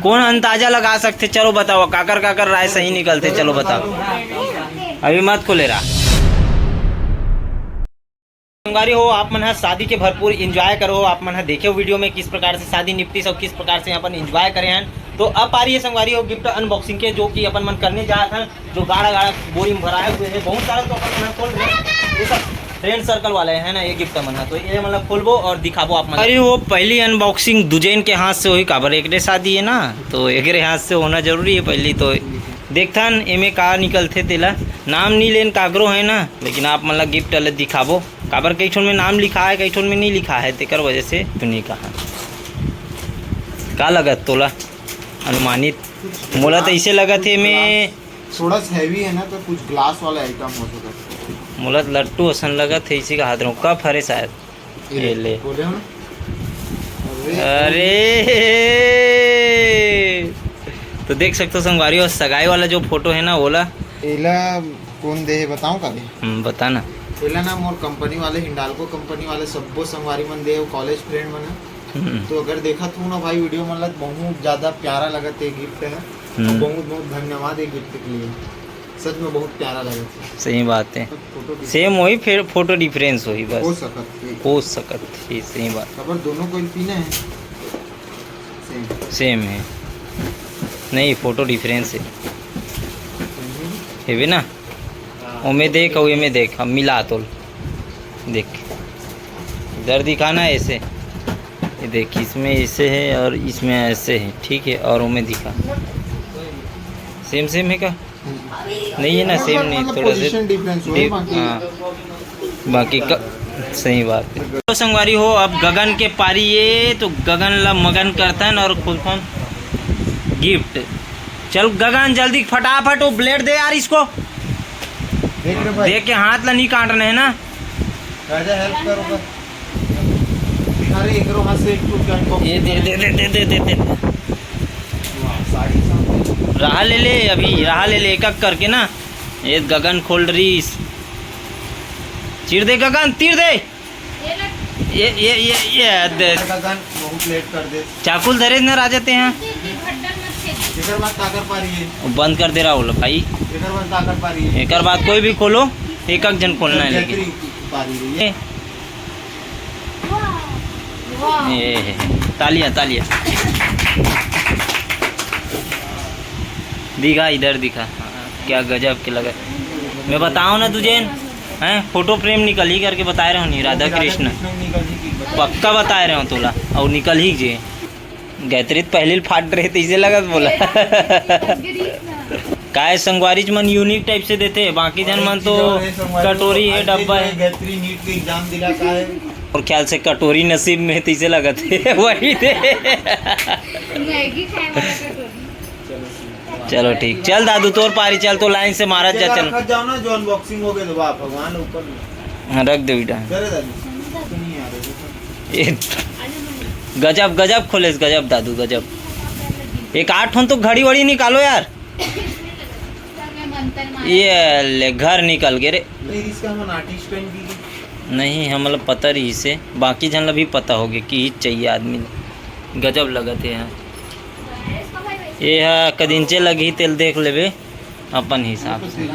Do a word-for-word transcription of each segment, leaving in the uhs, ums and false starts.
कौन अंदाजा लगा सकथे? चलो बताओ, काकर काकर राय सही निकलथे, चलो बताओ। अभी मत खोले रहा। संगवारी हो, आप मन ह शादी के भरपूर एंजॉय करो। आप मन ह देखे वीडियो में किस प्रकार से शादी निपटिस और किस प्रकार से अपन एंजॉय करे हैं। तो अब पारी है संगवारी हो गिफ्ट अनबॉक्सिंग के, जो कि अपन मन करने जात हैं। जो गाड़ा गाड़ा बोरी में भराए हुए हैं बहुत सारा, तो अपन मन ह खोल रहे हैं। ये सब फ्रेंड सर्कल वाले हैं ना, ये गिफ्ट मन ह, तो ये मतलब खोलबो और दिखाबो आप मन। अरे वो पहली अनबॉक्सिंग दुजेन के हाथ से होही, काबर एकरे शादी है ना, तो एकरे हाथ से होना जरूरी है पहली। तो देखथन एमे का निकलथे तेला। नाम नी लेन काकरो है ना, लेकिन आप मन ला गिफ्ट ल दिखाबो, काबर कई ठन में नाम लिखा है, कई ठन में नहीं लिखा है, तेकर वजह से तो नहीं कहा। का लगत तोला अनुमानित? मोला तो ऐसे लगत है मैं थोड़ा सा हैवी है ना, तो कुछ ग्लास वाला आइटम हो सकता है। मोला तो लट्टू असन लगत है, इसी का हाथ रहूँ कप हरे शायद। ये ये ले। बोले हो ना? अरे। अरे, तो देख सकते हो संगवारी, और सगाई वाला जो फोटो है ना, ओला। एला कौन दे हे, बताऊं का दे? हम्म, बता ना। एला ना मोर कंपनी वाले, हिंडाल्को कंपनी वाले सब्बो संगवारी मन दे हे, कॉलेज फ्रेंड मन हे। हम्म। तो अगर देखत हो ना भाई वीडियो मन ला, बहुत ज्यादा प्यारा लगत हे गिफ्ट है। हम्म। बहुत बहुत धन्यवाद ये गिफ्ट के लिए, सच में बहुत प्यारा लगत हे। सही बात है। फोटो भी सेम वही, फिर फोटो डिफरेंस वही बस। हो सकत हे। हो सकत हे, सही बात। खबर दोनों को पीना है। सेम। सेम है। नहीं, फोटो डिफरेंस है। हेबे ना? हाँ। ओमे देख, और एमे देख, हम मिला तोल। देख, इधर दिखाना है ऐसे। ये देख, इसमें ऐसे है और इसमें ऐसे है, ठीक है? और ओमे दिखा। सेम सेम है का? नहीं है ना, सेम नहीं, थोड़ा सा पोजीशन डिफरेंस हुआ है, डिफ-, बाकी हाँ। बाकी का सही बात है। तो संगवारी हो, अब गगन के पारी ये, तो गगन ला मगन करतन और खुद कौन गिफ्ट। चल गगन, जल्दी फटाफट वो ब्लेड दे यार इसको। देख रहे भाई। देख के हाथ ला नहीं काटना है ना। राजा हेल्प करो बस। अरे एकरो हाथ से एक टूट गया। ये दे दे दे दे दे दे दे। वाह, साड़ी साहब। रहा ले ले, अभी रहा ले ले, एक एक करके ना। ये गगन खोल रहीस। चीर दे गगन, तीर दे। ये ये ये ये दे। गगन बहुत लेट कर दे। चाकुल धरे ना राजा ते हैं। एकर बाद ताकर पारी है। बंद कर दे रहा बोलो भाई। एकर बाद ताकर पारी है। एकर बाद कोई भी खोलो, एक एक जन खोलना है लेकिन। गायत्री पारी है। ये है। तालियां, तालियां। दिखा, इधर दिखा। क्या गजब के लगे। मैं बताऊं ना तुझे, हैं, फोटो फ्रेम निकल ही करके बताए रहे हो नहीं, राधा कृष्ण। पक्का बताए रहे हो तोला, और निकल ही जे। गायत्री तो पहले फाट रहे थे, इसे लगत बोला। काय संगवारीच मन यूनिक टाइप से देते, बाकी जन मन तो कटोरी है, डब्बा है। गायत्री नीट के एग्जाम दिला का है। और ख्याल से कटोरी नसीब में है, तो इसे लगत है। वही दे। मैगी खाए वाला कटोरी। चलो ठीक, चल दादू तोर पारी, चल तो लाइन से मारत जा, चल। रख जाओ ना, जो अनबॉक्सिंग हो गए तो वाह, भगवान ऊपर में। हाँ, रख दे बेटा। करे दादू। नहीं आ रहे। ए, गजब, गजब खोलेस, गजब दादू, गजब। एक आठ ठन तो घड़ी वड़ी निकालो यार। ये ले, घर निकल गए रे। नहीं, इसका मन आर्टिस्ट पेन की। नहीं, हम लोग पता रही से, बाकी झन ला भी पता होगे कि ही चाहिए आदमी। गजब लगत हे यहाँ। ये हा कदिंचे लगही, तेल देख लेबे अपन हिसाब से।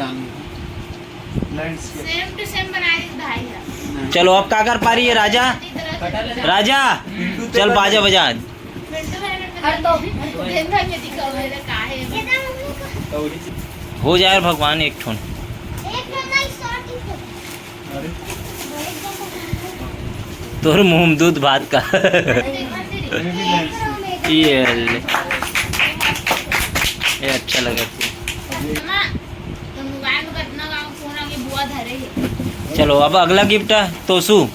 सेम टू सेम बना दे भाई। चलो, अब का कर पा रही है राजा? राजा, चल बाजा बजा। हो जाए भगवान एक ठोन। तोर मुंह में दूध भात का। ये ले। ये अच्छा लगा। चलो, अब अगला गिफ्ट है तोसू।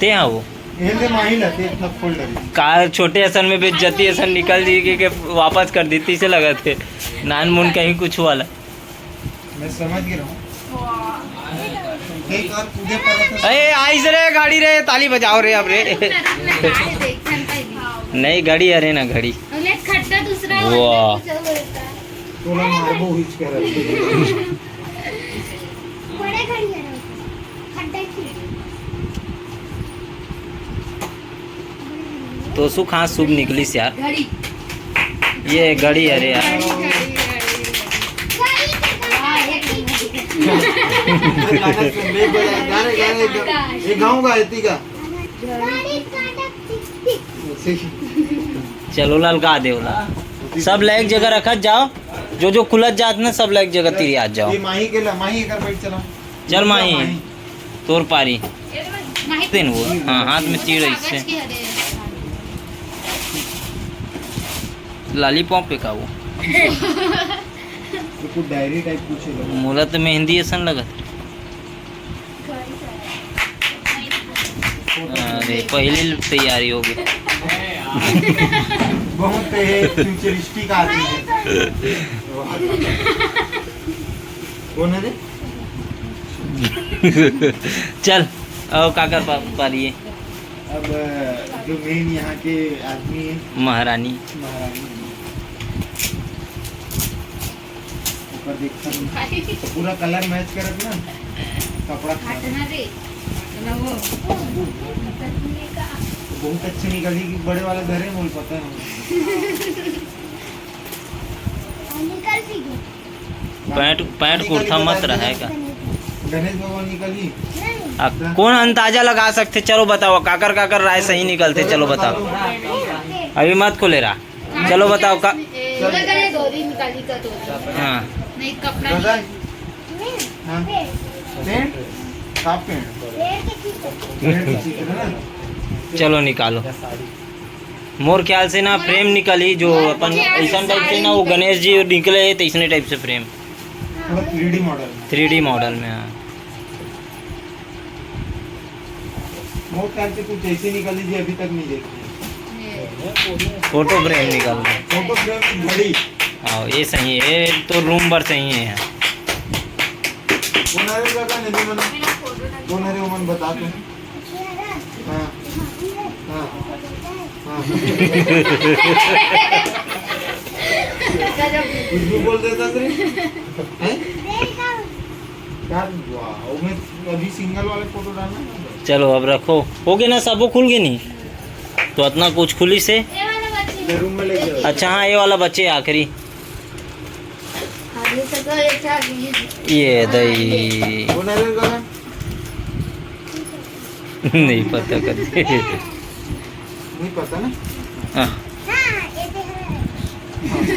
ते हाँ वो। का छोटे असन में बेइज्जती असन निकल जी के, के वापस कर दी, तीसे लगत हे। नान मुन कहीं कुछ वाला। मैं समझ गया हूँ। अरे आइस रे, गाड़ी रे, ताली बजाओ रे अब रे। नहीं, घड़ी, अरे ना घड़ी। खड्डा दूसरा वाह। तोला मारबो हिच कर। बड़े घड़ी है। खड्डा की। तो सुख हाथ शुभ निकलिस यार। घड़ी। ये घड़ी, अरे यार। ये गाँव का है, ती का। चलो, ललका दे ओला। सब ला एक जगह रखत जाओ। जो जो खुलत जात ना, सब ला एक जगह तिरियात जाओ। ये माही के ला, माही एकर बैठ चला। चल माही, माही। तोर पारी। तेन वो, हाँ, हाथ में तीर है इससे। लॉलीपॉप पे का वो? तो कुछ डायरी टाइप कुछ है। मोला तो मेहंदी असन लगत। अरे, पहले तैयारी हो गई। बहुत फ्यूचरिस्टिक आदमी है। कौन है रे? चल, आओ, काकर पा, पा रही है। अब जो मेन यहाँ के आदमी है, महारानी। महारानी। ऊपर देखता हूँ। तो पूरा कलर मैच करत ना, कपड़ा खराब। हटना रे, ना वो। तो बहुत अच्छे निकली कि बड़े वाला धरे, मुझे पता है। निकल भी गए। पैंट, पैंट निकल कुर्ता गए, मत निकल रहेगा। गणेश भगवान निकली। आ, कौन अंदाजा लगा सकते? चलो बताओ, काकर काकर राय सही निकलते, चलो बताओ। अभी मत खोले रहा। चलो बताओ का। हाँ। नहीं, कपड़ा दादा, हाँ। पेंट? Half pant? पेंट की चित्र है ना? चलो निकालो। मोर ख्याल से ना फ्रेम निकली, जो अपन ऐसा टाइप से ना वो गणेश जी निकले है, तो इसने टाइप से फ्रेम। थोड़ा three D model. Three D model में, हाँ। मोर ख्याल से कुछ ऐसे निकली जी, अभी तक नहीं देखी। फोटो फ्रेम निकाल दो। फोटो फ्रेम की घड़ी। हाँ, ये सही है, ये तो रूम भर सही है यार। कौन है रे काका, नहीं मना। कौन है रे, ओमन बता तू। हाँ। हाँ। हाँ। कुछ भी बोल देता रे। हैं? क्या? वाह, मैं अभी सिंगल वाले फोटो डालना है। चलो, अब रखो। हो गए ना, सबो खुल गए नहीं? तो इतना कुछ खुली से। ये रूम में लेके जाओ। अच्छा, हाँ, ये वाला बचे आखिरी। ये दही। वो नजर कहाँ? नहीं पता कदे। नहीं पता ना? हाँ।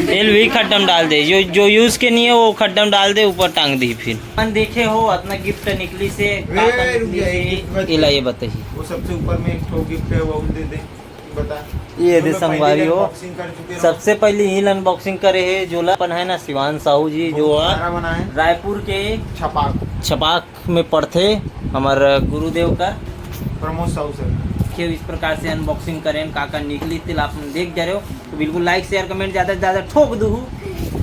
एल भी खड्डम डाल दे, जो, जो यूज के नहीं है वो खड्डम डाल दे, ऊपर टांग दी फिर। अपन देखे हो, इतना गिफ्ट निकली से, का ए, का रुक निकली जा, से, एक गिफ्ट बच एला ये बताइए। वो सबसे ऊपर में एक ठो गिफ्ट है, वो दे दे, बता। ये जो दे मैं पहले संगवारी हो, अनबॉक्सिंग कर चुके रहो। सबसे पहले ही अनबॉक्सिंग करे है, जो ला अपन है ना शिवान साहू जी, जो बहुत है प्यारा बना है। रायपुर के छपाक। छपाक में पढ़थे हमर गुरुदेव कर। प्रमोद साहू सर। के इस प्रकार से अनबॉक्सिंग करें, का का निकली, तेला आप देख जा रहे हो, तो बिल्कुल लाइक, शेयर, कमेंट ज्यादा से ज्यादा ठोक दू।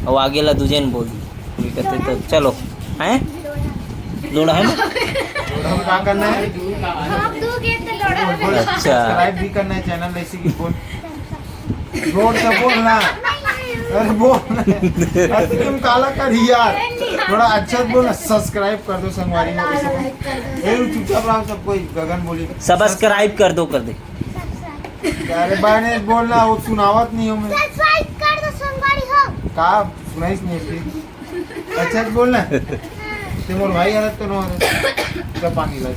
और आगे ला दूजे न बोल दी, कहते तो चलो, हैं? लोड़ा है ना? लोड़ा में क्या करना है? आप दो गेट तो लोड़ा। बोल, बोल, अच्छा। सब्सक्राइब भी करना है चैनल, ऐसे कि बोल। जोर से बोल ना। अरे बोल ना। अरे तुम काला कर ही यार। थोड़ा अच्छा से बोल ना, सब्सक्राइब कर दो संगवारी हो। ए, चुपचाप रहो सब कोई, गगन बोली। सब्सक्राइब कर दो, कर दे। अरे बहने बोल ना, वो सुनावत नहीं हो मैं। सब्सक्राइब कर दो संगवारी हो। का सुनाइस नहीं फिर? अच्छा से बोल ना। ते मोर भाई हालत तो नो हालत। का पानी ला।